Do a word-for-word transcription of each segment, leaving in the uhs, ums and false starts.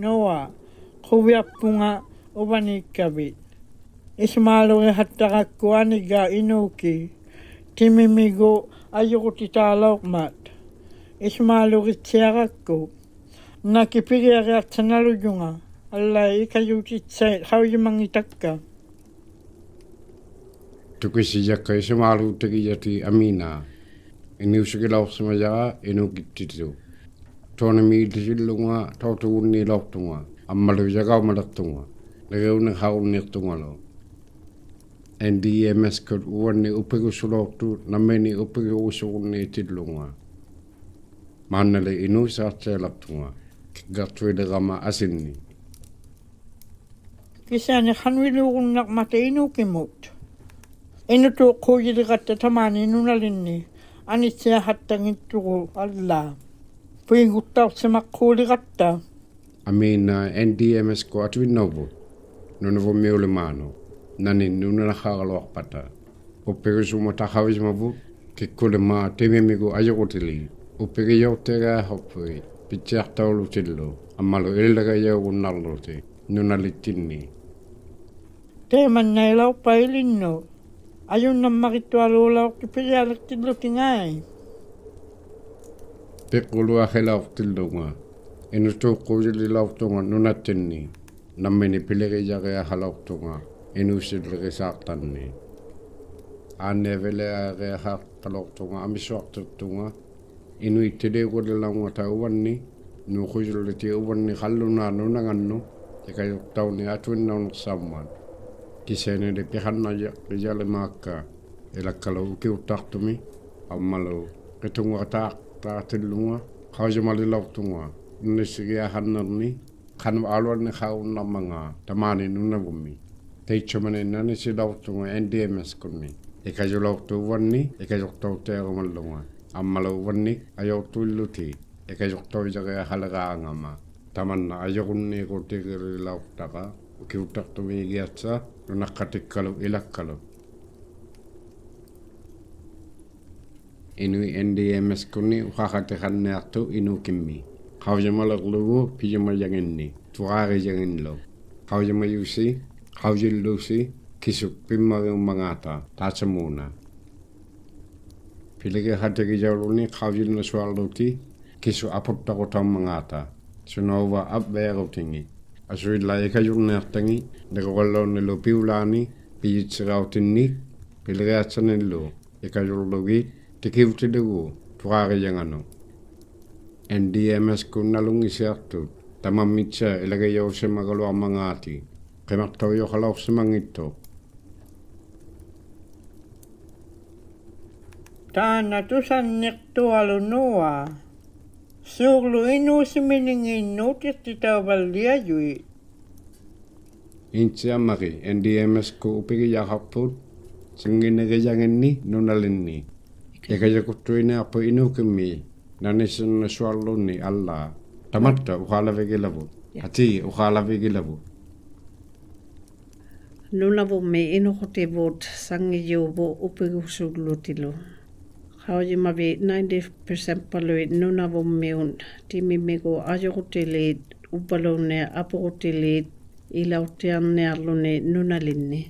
ᓄᐊ, ᖁᕕᐊᑉᐳᖓ ᐅᕙᓃᒃᑲᕕᑦ. ᐃᓱᒫᓗᕆᖃᑦᑕᕋᒃᑯ ᐊᓂᒐ ᐃᓅᑭ, ᑎᒥᒥᒍᑦ ᐊᔪᕈᑎᑖᓚᐅᕐᒪᑦ. ᐃᓱᒫᓗᕆᑦᓯᐊᕋᒃᑯ. ᓇᑭ ᐱᒋᐊᕆᐊᑦᓴᓇᓗᔪᖓ, ᐊᓪᓚᐃᑦ ᐃᑲᔪᑎᑦᓴᐃᑦ ᖃᐅᔨᒪᙱᑕᒃᑲ. ᑐᑭᓯᔭᒃᑲ ᐃᓱᒫᓗᑎᒋᔭᑎᑦ ᐊᒦᓇ. ᐃᓅᓯᒋᓚᐅᖅᓯᒪᔭᕋ ᐃᓅᑭᑦᑎᑐᑦ. ᑐᓂᒦᓕᖅᑎᓪᓗᖓ ᑕᐅᑐᒍᓐᓃᓚᐅᖅᑐᖓ, ᐊᒻᒪᓗ ᔭᒐᐅᒪᓕᖅᑐᖓ, ᓂᕆᐅᓂᖃᕈᓐᓃᖅᑐᖓᓗ. ဢᓐ ᑎ ᒻ ᐃᓪ ᐃᓪ ᐃ ᔅ ᑯᑦ ᐅᕙᓐᓂᒃ ᐅᐱᒍᓱᓚᐅᖅᑐᑦ ᓇᒻᒥᓂᒃ ᐅᐱᒍᓱᕈᓐᓃᑎᓪᓗᖓ. ᒫᓐᓇᓕ ᐃᓅᓯᖃᑦᓯᐊᓚᐅᖅᑐᖓ, ᑭᒡᒐᖅᑐᐃᓕᕋᒪ ᐊᓯᓐᓂᒃ. ᑭᓯᐊᓂ ᖃᓄᐃᓕᐅᕈᓐᓇᕐᒪᑕ ᐃᓅᑭᒧᑦ. ᐃᓄᑑᖅᑰᔨᓕᕋᑦᑕ ᑕᒫᓂ ᓄᓇᓕᓐᓂ, ᐊᓂᑦᓯᐊᖃᑦᑕᙱᑦᑐᒍᑦ ᐊᓪᓛᑦ. ᐳᐃᒍᑦᑕᐅᖅᓯᒪᖅᑰᓕᕋᑦᑕ. ᐊᒦᓇ, ᐊᓐ ᑎ ᒻ ᐃᓪ ᐃᓪ ᐃ ᔅ ᑯᑦ ᐊᑐᐃᓐᓇᐅᕗᑦ ᓄᓇᕗᒻᒥᐅᓕᒫᓄᑦ, ᓇᓂᑦ ᓄᓇᖃᕋᓗᐊᖅᐸᑕ. ᐅᐱᒍᓱᒧᑦ ᑕᖃᐅᔨᒪᕗᑦ, ᑭᒃᑯᓕᒫᑦ ᑎᒥᒥᒍᑦ ᐊᔪᕈᑎᓖᑦ, ᐅᐱᒋᔭᐅᑦᑎᐊᕆᐊᖃᖅᐳᐃᑦ, ᐱᑦᓯᐊᖅᑕᐅᓗᑎᓪᓗ, ᐊᒻᒪᓗ ᐃᓪᓚᒐᔭᐅᒍᓐᓇᕐᓗᑎᑦ ᓄᓇᓕᑦᑎᓐᓂ. ᑕᐃᒪᓐᓇ ᐃᓚᐅᖅᐸᐃ ᐃᓕᓐᓄᑦ, ᐊᔪᕐᓇᒻᒪᕆᑦᑐᐊᓘᓚᐅᖅᑐᑦ ᐱᒋᐊᓕᖅᑎᓪᓗᑎᖓᐃ. ᐱᖅᑯᓗᐊᖃᓚᐅᖅᑎᓪᓗᖓ, ᐃᓄᑑᖅᑰᔨᓕᓚᐅᖅᑐᖓ ᓄᓇᑦᑎᓐᓂ, ᓇᒻᒥᓂᒃ ᐱᓕᕆᔭᕆᐊᖃᓚᐅᖅᑐᖓ ᐃᓅᓯᓕᕆᓵᖅᑕᓐᓂ. ᐋᓐᓂᐊᕕᓕᐊᕆᐊᖃᖅᑕᓚᐅᖅᑐᖓ ᐊᒥᓱᐊᖅᑎᖅᑐᖓ, ᐃᓄᐃᑦ ᑎᓕᐅᕈᓕᓚᐅᖓᑕ ᐅᕙᓐᓂᒃ, ᓅᖁᔪᓪᓕᑎᒃ ᐅᕙᓐᓂᒃ ᖃᓪᓗᓈᑦ ᓄᓇᖓᓐᓄᑦ, ᐃᑲᔪᖅᑕᐅᓂᒃ ᐊᑐᐃᓐᓇᐅᓂᖅᓴᐅᒻᒪᑦ. ᑭᓯᐊᓂᓕ ᐱᖃᓐᓇᔭᓕᒫᒃᑲ, ᐃᓚᒃᑲᓗ ᐅᑭᐅᑦᑕᖅᑐᒥ, ᐊᒻᒪᓗ ᕿᑐᙵᑖᖅᑖᑎᓪᓗᖓ, ᖃᐅᔨᒪᓕᓚᐅᖅᑐᖓ ᓄᓇᓯᒋᐊᖃᕐᓂᕐᓂᒃ, ᖃᓄᖅ ᐊᓗᐊᓐᓂᖃᕈᓐᓇᕐᒪᖔᑦ ᑕᒫᓂ ᓄᓇᕗᒻᒥ. ᑕᐃᑦᓱᒪᓂ ᓇᓂᓯᓚᐅᖅᑐᖓ ᐊᓐ ᑎ ᒻ ᐃᓪ ᐃᓪ ᐃ ᔅ ᑯᓐᓂ, ᐃᑲᔪᓚᐅᖅᑐᖅ ᐅᕙᓐᓂᒃ, ᐃᑲᔪᖅᑕᐅᑦᑎᐊᕈᒪᓪᓗᖓ, ᐊᒻᒪᓗ ᐅᕙᓐᓂᒃ ᐊᔪᖅᑐᐃᓪᓗᑎᑦ, ᐃᑲᔪᖅᑕᐅᔭᕆᐊᖃᓕᕌᖓᒪ. ᑕᒪᓐᓇ ᐊᔪᕈᓐᓃᕈᑎᒋᓕᓚᐅᖅᑕᕋ, ᐅᑭᐅᑦᑕᖅᑐᒦᒋᐊᑦᓴ, ᓄᓇᖃᑎᒃᑲᓗ ᐃᓚᒃᑲᓗ. ᐃᓄᐃᑦ ᐊᓐ ᑎ ᒻ ᐃᓪ ᐃᓪ ᐃ ᔅ ᑯᓐᓂ ᐅᖃᖃᑎᖃᕐᓂᐊᖅᑐᑦ ᐃᓅᑭᒻᒥ, ᖃᐅᔨᒪᓕᕐᓗᒍ ᐱᔪᒪᔭᖏᓐᓂᒃ, ᑐᕌᕆᔭᖏᓐᓗ. ᖃᐅᔨᒪᔪᓯ, ᖃᐅᔨᓪᓗᓯ, ᑭᓱᒃ ᐱᒻᒪᕆᐅᒻᒪᖔᑕ, ᑖᑦᓱᒨᓇ. ᐱᓕᕆᖃᑎᒋᔭᐅᓗᓂ ᖃᐅᔨᓐᓇᓱᐊᕐᓗᑎᑦ, ᑭᓱᒃ ᐊᐳᖅᑕᕈᑕᐅᒻᒪᖔᑕ, ᓱᓇᐅᕙ ᐊᕝᕕᐊᕈᑎᖏᑦ, ᐊᓱᐃᓛᒃ ᐃᑲᔪᕐᓂᐊᖅᑕᖏᑦ, ᓂᕈᕋᓪᓘᓐᓂᓗ ᐱᐅᓛᓂ, ᐱᔨᑦᓯᕋᐅᑎᓐᓂ, ᐱᓕᕆᐊᑦᓴᓂᓪᓗ, ᐃᑲᔪᕐᓗᒋᑦ, ᑎᑭᐅᑎᓗᒍ, ᑐᕌᕆᔭᖓᓄᑦ. ᐊᓐ ᑎ ᒻ ᐃᓪ ᐃᓪ ᐃ ᔅ ᑯᓐ ᓇᓗᙱᓯᐊᖅᑐᑦ, ᑕᒪᒻᒥᑦᓵ ᐃᓚᒋᔭᐅᓯᒪᒐᓗᐊᕐᒪᖔᑎᒃ, ᕿᒪᖅᑕᐅᔪᖃᓚᐅᖅᓯᒪᙱᑦᑐᖅ. ᑖᓐᓇ ᑐᓵᓐᓂᖅᑐᐊᓗᒃ ᓄᐊ. ᓲᕐᓗ ᐃᓅᓯᒥᓂᖏᑦ ᓅᑎᖅᑎᑕᐅᕙᓪᓕᐊᔪᐃᑦ. ᐃᓐᑦᓯᐊᒻᒪᕆᒃ, ᐊᓐ ᑎ ᒻ ᐃᓪ ᐃᓪ ᐃ ᔅ ᑯᓐ ᐅᐱᒋᔭᖃᖅᐳᑦ, ᓴᙱᓂᕆᔭᖏᓐᓂᒃ ᓄᓇᓕᓐᓂ. ᐃᑲᔪᒃᑯᑦᑐᐃᓂᐊᖅᐳᑦ ᐃᓅᑭᒻᒥ, ᓇᓂᓯᓐᓇᓱᐊᕐᓗᓂ ᐊᓪᓛᑦ. ᑕᒪᑦᑕ ᐅᖄᓚᕕᒋᓚᕗᑦ. ᐊᑏ ᐅᖄᓚᕕᒋᓚᕗᑦ. ᓄᓇᕗᒻᒥ ᐃᓄᖁᑎᕗᑦ ᓴᙱᔫᕗᑦ ᐅᐱᒍᓱᒡᓗᑎᓗ. ᖃᐅᔨᒪᕖᑦ ninety percent-ᐸᓗᐃᑦ ᓄᓇᕗᒻᒥᐅᑦ ᑎᒥᒥᒍᑦ ᐊᔪᕈᑎᓖᑦ ᐅᕝᕙᓘᓐᓃᑦ ᐊᐳᕈᑎᓖᑦ ᐃᓚᐅᑦᑎᐊᕐᓂᐊᕐᓗᓂ ᓄᓇᓕᓐᓂ.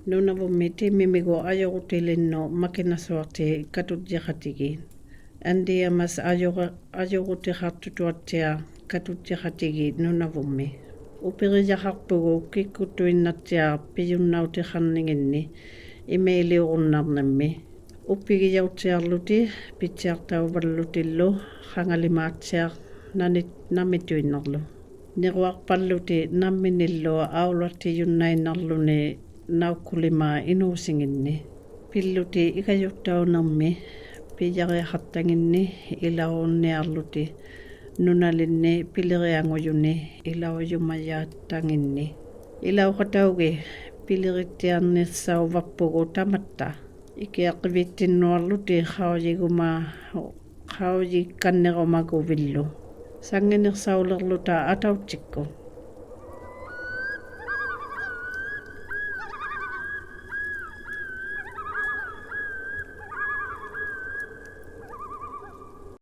ᓄᓇᕗᒻᒥ ᑎᒥᒥᒍᑦ ᐊᔪᕈᑎᓕᓐᓄᑦ ᒪᑭᓇᓱᐊᖅᑎ ᑲᑐᔾᔨᖃᑎᒌᑦ. ᐊᓐ ᑎ ᒻ ᐃᓪ ᐃᓪ ᐃ ᔅ ᐊᔪᕈ-, ᐊᔪᕈᑎᖃᖅᑐᑐᐊᑦᑎᐊᖅ ᑲᑐᔾᔨᖃᑎᒌᑦ ᓄᓇᕗᒻᒥ. ᐅᐱᕆᔭᖃᖅᐳᒍᑦ ᑭᒃᑯᑦᑐᐃᓐᓇᑦᑎᐊᖅ ᐱᔪᓐᓇᐅᑎᖃᕐᓂᖏᓐᓂᒃ ᐃᒪᐃᓕᐅᕈᓐᓇᕐᓂᕐᒥᒃ. ᐅᐱᒋᔭᐅᑦᑎᐊᕐᓗᑎᑦ ᐱᑦᓯᐊᖅᑕᐅᕙᓪᓗᑎᓪᓗ ᖃᖓᓕᒫᑦᑎᐊᖅ ᓇᓂ-, ᓇᒥᑐᐃᓐᓇᕐᓗ. ᓂᕈᐊᖅᐸᓪᓗᑎᑦ ᓇᒻᒥᓂᓪᓗ ᐊᐅᓚᑦᑎᔪᓐᓇᐃᓐᓇᕐᓗᓂ ᓇᐅᒃᑯᓕᒫᑦ ᐃᓅᓯᖏᓐᓂᒃ. ᐱᓪᓗᑎᑦ ᐃᑲᔪᖅᑕᐅᓂᕐᒥᒃ ᐱᔭᕆᐊᖃᖅᑕᖏᓐᓂᒃ ᐃᓚᐅᕐᓂᐊᕐᓗᑎᑦ ᓄᓇᓕᓐᓂ ᐱᓕᕆᐊᖑᔪᓂᒃ ᐃᓚᐅᔪᒪᔭᖅᑕᖏᓐᓂᒃ. ᐃᓚᐅᖃᑕᐅᒋᑦ ᐱᓕᕆᑦᑎᐊᕐᓂᖅᓴᐅᕙᑉᐳᒍᑦ ᑕᒪᑦᑕ. ᐃᑭᐊᖅᑭᕕᑦᑎᓐᓄᐊᕐᓗᑎᑦ ᖃᐅᔨᒍᒪ-, ᖃᐅᔨᒃᑲᓐᓂᕈᒪᒍᕕᓪᓗ. ᓴᙱᓂᖅᓴᐅᓕᕐᓗᑕ ᐊᑕᐅᑦᑎᒃᑯᑦ.